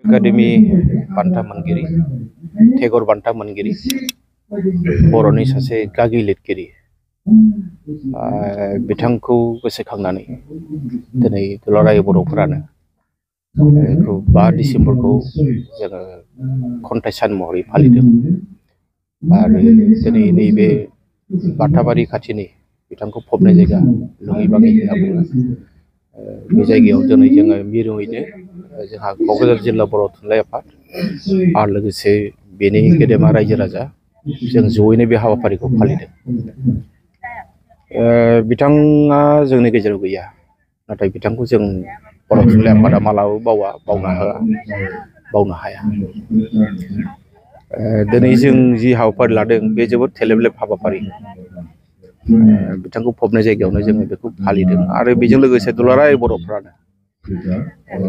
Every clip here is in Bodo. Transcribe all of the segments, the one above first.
एकाडेमी बान्था मोनगिरि टेगर बान्था मोनगिरि बर'नि सासे गागि लिरगिरि बिथांखौ गोसोखांनानै दिनै दुलाराय बर'फोरानो 5 डिसेम्बरखौ जोङो खन्थाइ सान महरै फालिदों आरो दिनै नैबे बाथाबारि खाथिनि बिथांखौ फबनाय जायगा लङिबाङि होनना बुङो बे जायगायाव दिनै जोङो मिरुयैनो जोंहा क'क्राझार जिल्ला बर' थुनलाइ आफाद आरो लोगोसे बेनि गेदेमा रायजो राजा जों जयैनो बे हाबाफारिखौ फालिदों। बिथाङा जोंनि गेजेराव गैया नाथाय बिथांखौ जों बर' थुनलाइ आफादा मालाबाबो बावनो हाया। दिनै जों जि हाबाफारि लादों बे जोबोद थेलेबलेब हाबाफारि बिथांखौ फबनाय जायगायावनो जोङो बेखौ फालिदों आरो बेजों लोगोसे दुलाराय बर'फ्रानो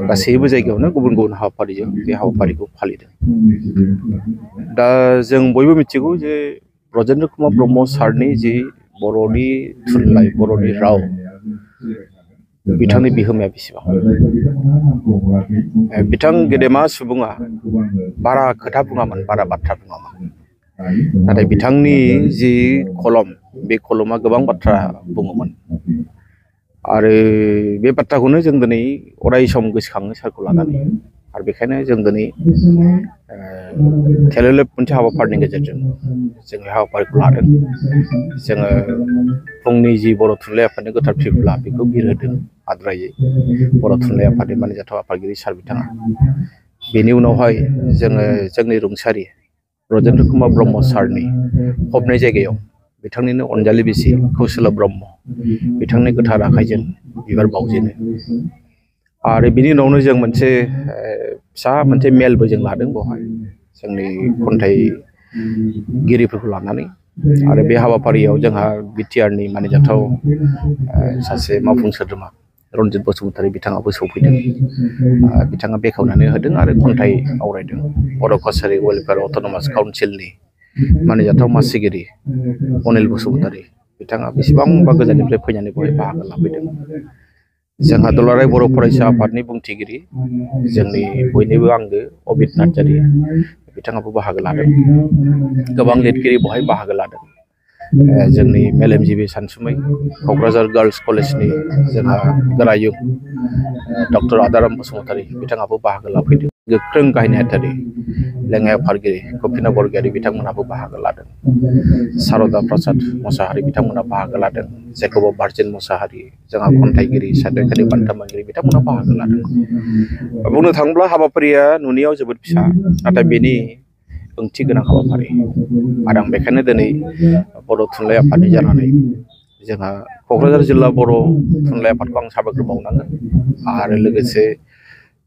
गासैबो जायगायावनो गुबुन गुबुन हाबाफारिजों बे हाबाफारिखौ फालिदों। दा जों बयबो मिथिगौ जे ब्रजेन्द्र कुमार ब्रह्म सारनि जि बर'नि थुनलाइ बर'नि राव बिथांनि बिहोमाया बेसेबां बिथां गेदेमा सुबुङा बारा खोथा बुङामोन बारा बाथ्रा बुङामोन नाथाय बिथांनि जि कलम बे कलमा गोबां बाथ्रा बुङोमोन आरो बे बाथ्राखौनो जों दिनै अराय सम गोसोखाङो सारखौ लानानै आरो बेखायनो जों दिनै थेलेबलेब मोनसे हाबाफारिनि गेजेरजों जों बे हाबाफारिखौ लादों। जोङो फुंनि जि बर' थुनलाइ आफादनि गोथार फिरब्ला बेखौ बिरहोदों आद्रायै बर' थुनलाइ आफादनि मानजाथाव आफादगिरि सार बिथाङा बेनि उनावहाय जोङो जोंनि रुंसारि ब्रजेन्द्र कुमार ब्रह्म सारनि फबनाय जायगायाव बिथांनिनो अनजालि बिसि कौसला ब्रह्म बिथांनि गोथार आखाइजों बिबार बावजेनो आरो बिनि उनावनो जों मोनसे फिसा मोनसे मेलबो जों लादों बेवहाय जोंनि खन्थाइगिरिफोरखौ लानानै आरो बे हाबाफारियाव जोंहा बिटिआरनि मानिजाथाव सासे मावफुं सोद्रोमा रन्जित बसुमतारी बिथाङाबो सौफैदों बिथाङा बेखेवनानै होदों आरो खन्थाइ आवरायदों। बर' कसारि वेलफेयार अट'नमास काउन्सिलनि मानिजाथाव मासिगिरि अनिल बसुमतारी बिथाङा बेसेबांबा गोजाननिफ्राय फैनानै बेवहाय बाहागो लाफैदों। जोंहा दुलाराय बर' फरायसा आफादनि बुंथिगिरि जोंनि बयनिबो आंगो अबित नार्जारि बिथाङाबो बाहागो लादों। गोबां लिरगिरि बेवहाय बाहागो लादों। जोंनि मेलेमजिबि सानसुमै क'क्राझार गार्लस कलेजनि जोंहा गोरायुं डक्टर आदाराम बसुमतारी बिथाङाबो बाहागो लाफैदों। गोख्रों गाहाय नेहाथारि लेङाइ आफादगिरि कपिना बरगयारी बिथांमोनहाबो बाहागो लादों। सारदा प्रसाद मोसाहारि बिथांमोना बाहागो लादों। जेकब भार्जिन मोसाहारि जोंहा खन्थाइगिरि साहित्य बान्था मोनगिरि बिथांमोना बाहागो लादों। बुंनो थाङोब्ला हाबाफारिया नुनायाव जोबोद फिसा नाथाय बेनि ओंथि गोनां हाबाफारि आरो आं बेखायनो दिनै बर' थुनलाइ आफादनि जानानै जोंहा क'क्राझार जिल्ला बर' थुनलाइ आफादखौ आं साबायखर बावनांगोन आरो लोगोसे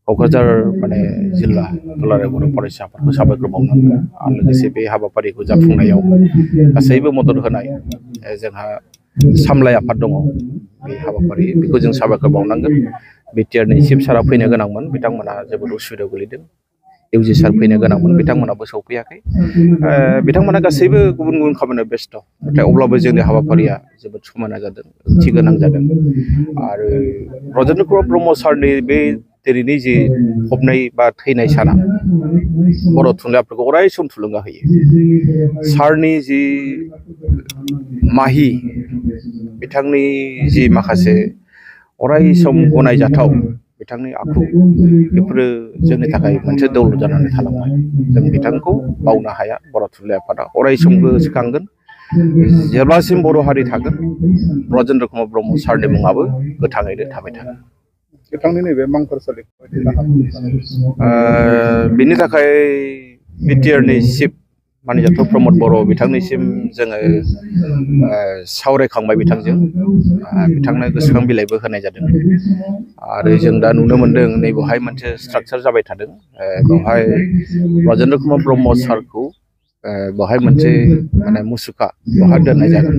क'क्राझार जिल्ला दुलाराय बर' फरायसा आफादखौ साबायखर बावनांगोन आरो लोगोसे बे हाबाफारिखौ जाफुंनायाव गासैबो मदद होनाय जोंहा सामलाय आफाद दङ बे हाबाफारि बेखौ जों साबायखर बावनांगोन। बिटिआरनि चिफ सारा फैनो गोनांमोन बिथांमोना जोबोद उसुबिदायाव गोलैदों। इउजि सार फैनो गोनांमोन बिथांमोनाबो सौफैयाखै। बिथांमोना गासैबो गुबुन गुबुन खामानियाव बेस्थ' नाथाय अब्लाबो जोंनि हाबाफारिया जोबोद समायना जादों ओंथि गोनां जादों आरो ब्रजेन्द्र कुमार ब्रह्म सारनि बे दिनैनि जि फबनाय बा थैनाय साना बर' थुनलाइफोरखौ अराय सम थुलुंगा होयो। सारनि जि माहि बिथांनि जि माखासे अराय सम गनायजाथाव बिथांनि आखु बेफोरो जोंनि थाखाय मोनसे दौलत जानानै थालांबाय। जों बिथांखौ बावनो हाया। बर' थुनलाइ आफादा अराय सम गोसोखांगोन। जेब्लासिम बर' हारि थागोन ब्रजेन्द्र कुमार ब्रह्म सारनि मुङाबो गोथाङैनो थाबाय थागोन। बिथांनि नैबे मांखरसालिखौ बिनि थाखाय बिटिआरनि चिफ मानिजाथाव प्रमद बर' बिथांनिसिम जोङो सावरायखांबाय बिथांजों बिथांनो गोसोखां बिलाइबो होनाय जादों आरो जों दा नुनो मोन्दों नैबेवहाय मोनसे स्ट्राक्चार जाबाय थादों। बेवहाय ब्रजेन्द्र कुमार ब्रह्म सारखौ बेवहाय मोनसे मुसुखा बेवहाय दोननाय जागोन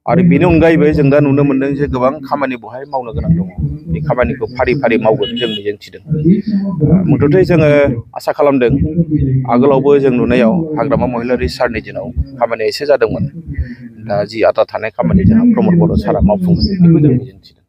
आरो बेनि अनगायैबो जों दा नुनो मोन्दों जे गोबां खामानि बेवहाय मावनो गोनां दङ। बे खामानिखौ फारि फारि मावगोन जों मिजिंथिदों। मुथथे जोङो आसा खालामदों आगोलावबो जों नुनायाव हाग्रामा महिलारि सारनि दिनाव खामानिया एसे जादोंमोन। दा जि आद्रा थानाय खामानि जोंहा प्रमद बर' सारा मावफुंगोन बेखौ जों मिजिंथिदों।